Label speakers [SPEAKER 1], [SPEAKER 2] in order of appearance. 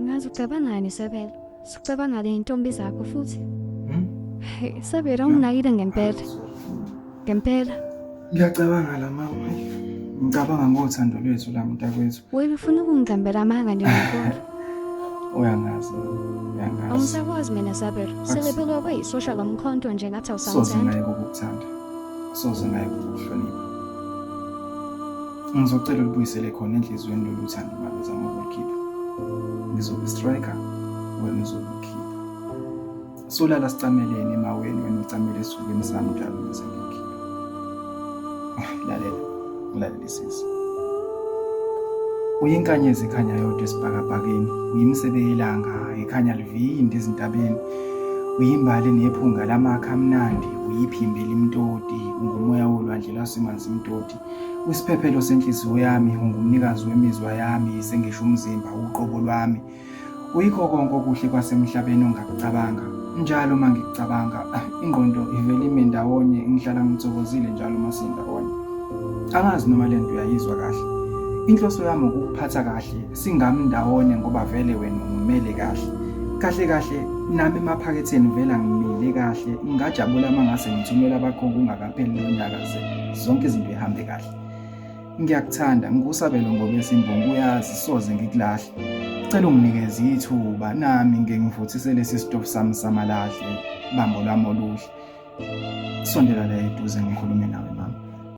[SPEAKER 1] Ngazi ucabangani Sabelo? Sucabanga le ntombi zakho futhi.
[SPEAKER 2] Hmm?
[SPEAKER 1] Hey, Sabelo unginakile ngempela. Ngempela.
[SPEAKER 2] Ngiyacabanga la mama. Ngicabanga ngothando lwethu la mntakwethu.
[SPEAKER 1] Wena ufuna ukungigambela amanga nje ngempela.
[SPEAKER 2] Uyangazi mama. Uyangazi.
[SPEAKER 1] Awusakwazi mina Sabelo. Selebelwa kweyisosha lomkhonto nje ngathi
[SPEAKER 2] Soze
[SPEAKER 1] awusamthanda.
[SPEAKER 2] ngayeka ukukuthanda. Soze ngayeka ukukuhlonipha. Ngizocela ulibuyisele khona enhliziyweni lolu thando uma bezama ukulikhipha. Ngizobe striker, wena uzobe ukhipha. Solala sicamelene emaweni, wena ucamele esifubeni sami njalo bese ngikhipha. Lalela, ngilalelisise. Uyinkanyezi ekhanya yodwa esibhakabhakeni, uyimisebe yelanga ekhanya livinde ezintabeni. Uyimbali nephunga lamakha amnandi, uyiphimbo elimtoti, ungumoya wolwandle lwasemanzimtoti. Usiphephelo senhliziyo yami, ungumnikazi wemizwa yami, sengisho umzimba uqobo lwami. Uyikho konke okuhle kwasemhlabeni ongakucabanga. Njalo uma ngikucabanga, ingqondo ivele ime ndawonye, ngihlala ngithokozile njalo uma sindawonye. Angazi noma le nto uyayizwa kahle. Inhloso yami ukukuphatha kahle, singami ndawonye ngoba vele wena ungimele kahle. Kahle kahle nami emaphaketheni vele angimile kahle, ngingajabula uma ngase ngithumela abakhongi ungakapheli lo nyaka ze zonke izinto ihambe kahle. Ngiyakuthanda, ngikusabelo ngoba esimbongo uyazi soze ngikulahle. Cela unginikeze ithuba nami ngike ngivuthise lesi sitofu sami samalahle, bambo lwami oluhle. Sondela la eduze ngikhulume nawe mama.